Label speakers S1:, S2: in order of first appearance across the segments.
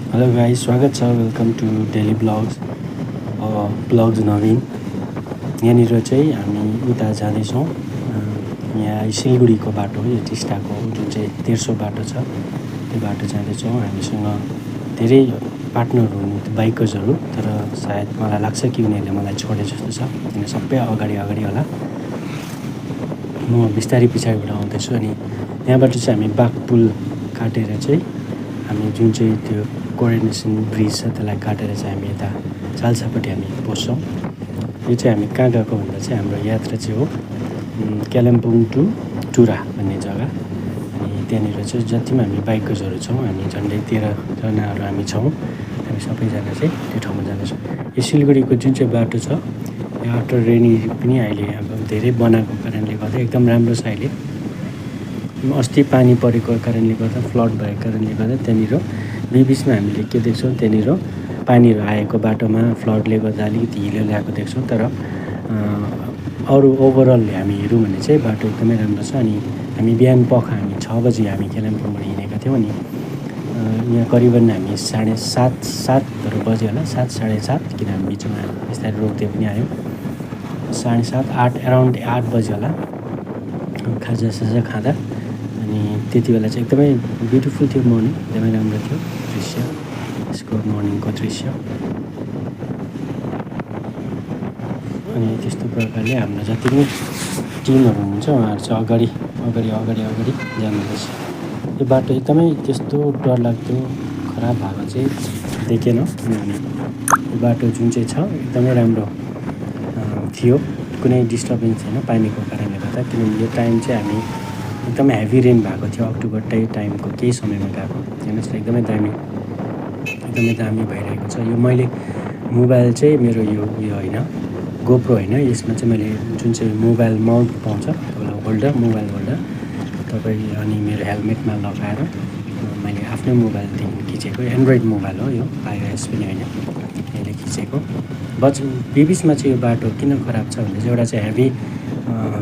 S1: Hello guys, स्वागत छ। Welcome to daily blogs नवीन। यहाँनिर चाहिँ हामी उता जाँदैछौँ। यहाँ सिलगढीको बाटो हो, यो टिस्टाको जुन चाहिँ तेर्सो बाटो छ, त्यो बाटो जाँदैछौँ। हामीसँग धेरै पार्टनर हुनु बाइकर्सहरू, तर सायद मलाई लाग्छ कि उनीहरूले मलाई छोडे जस्तो छ, किन सबै अगाडि होला। म बिस्तारै पछाडिबाट आउँदैछु अनि यहाँबाट चाहिँ हामी बाघपुल काटेर चाहिँ हामी जुन चाहिँ त्यो कोरोनेसन ब्रिज छ त्यसलाई काटेर चाहिँ हामी यता चाल्सापट्टि हामी पस्छौँ। यो चाहिँ हामी कहाँ गएको भन्दा चाहिँ हाम्रो यात्रा चाहिँ हो कालिम्पोङ टु टुरा भन्ने जग्गा। अनि त्यहाँनिर चाहिँ जति पनि हामी बाइकर्सहरू छौँ, हामी झन्डै 13जनाहरू हामी छौँ। हामी सबैजना चाहिँ त्यो ठाउँमा जाँदैछौँ। यो सिलगढीको जुन चाहिँ बाटो छ, यो आफ्टर रेनी पनि अहिले अब धेरै बनाएको कारणले गर्दा एकदम राम्रो छ। अहिले अस्ति पानी परेको कारणले गर्दा, फ्लड भएको कारणले गर्दा त्यहाँनिर बिचमा हामीले के देख्छौँ, त्यहाँनिर पानीहरू आएको बाटोमा फ्लडले गर्दा अलिकति हिलो ल्याएको देख्छौँ। तर अरू ओभरअल हामी हेऱ्यौँ भने चाहिँ बाटो एकदमै राम्रो छ। अनि हामी बिहान हामी 6 बजी हामी कालिम्पोङबाट हिँडेका थियौँ। अनि यहाँ करिबन हामी 7:30 बज्यो होला, 7, 7:30, किन हामी बिचमा बिस्तारै रोक्दै पनि आयौँ। 7:30, 8 एराउन्ड 8 बज्यो होला खाजासाजा खाँदा। अनि त्यति बेला चाहिँ एकदमै ब्युटिफुल थियो मर्निङ, एकदमै राम्रो थियो दृश्य, यसको मर्निङको दृश्य। अनि त्यस्तो प्रकारले हाम्रो जति पनि टिमहरू हुनुहुन्छ उहाँहरू चाहिँ अगाडि जानुहुँदैछ। यो बाटो एकदमै त्यस्तो डरलाग्दो खराब भएको चाहिँ देखेन, किनभने यो बाटो जुन चाहिँ छ एकदमै राम्रो थियो, कुनै डिस्टर्बेन्स छैन पानीको कारणले गर्दा। किनभने यो टाइम चाहिँ हामी एकदमै हेभी रेन भएको थियो, अक्टोबर टाइमको केही समयमा गएको। हेर्नुहोस् न, एकदमै दामी भइरहेको छ। यो मैले मोबाइल चाहिँ मेरो यो होइन, गोप्रो होइन, यसमा चाहिँ मैले जुन चाहिँ मोबाइल माउन्ट पाउँछ, मोबाइल होल्डर तपाईँ, अनि मेरो हेलमेटमा लगाएर मैले आफ्नै मोबाइलदेखि खिचेको एन्ड्रोइड मोबाइल हो यो, iOS पनि होइन, यसले खिचेको। बिचमा चाहिँ यो बाटो किन खराब छ भने चाहिँ एउटा चाहिँ हेभी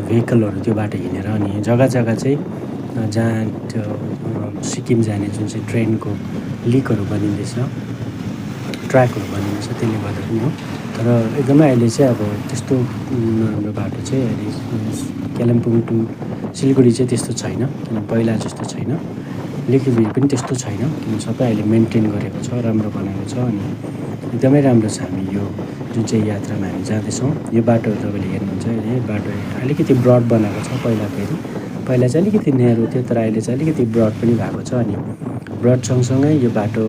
S1: भेहिकलहरू त्यो बाटो हिँडेर, अनि जग्गा चाहिँ जहाँ त्यो सिक्किम जाने जुन चाहिँ ट्रेनको लिकहरू बनिँदैछ, ट्र्याकहरू बनिँदैछ, त्यसले गर्दा पनि हो। तर एकदमै अहिले चाहिँ अब त्यस्तो नराम्रो बाटो चाहिँ अहिले कालिम्पोङ टु सिलगढी चाहिँ त्यस्तो छैन, किन पहिला जस्तो छैन। लिकभिड पनि त्यस्तो छैन, किन सबै अहिले मेन्टेन गरेको छ, राम्रो बनाएको छ। अनि एकदमै राम्रो छ। हामी यो जुन चाहिँ यात्रामा हामी जाँदैछौँ, यो बाटो तपाईँले हेर्नुहुन्छ, यो बाटो अलिकति ब्रड बनाएको छ। पहिला चाहिँ अलिकति न्यारो थियो, तर अहिले चाहिँ अलिकति ब्रड पनि भएको छ। अनि ब्रड सँगसँगै यो बाटो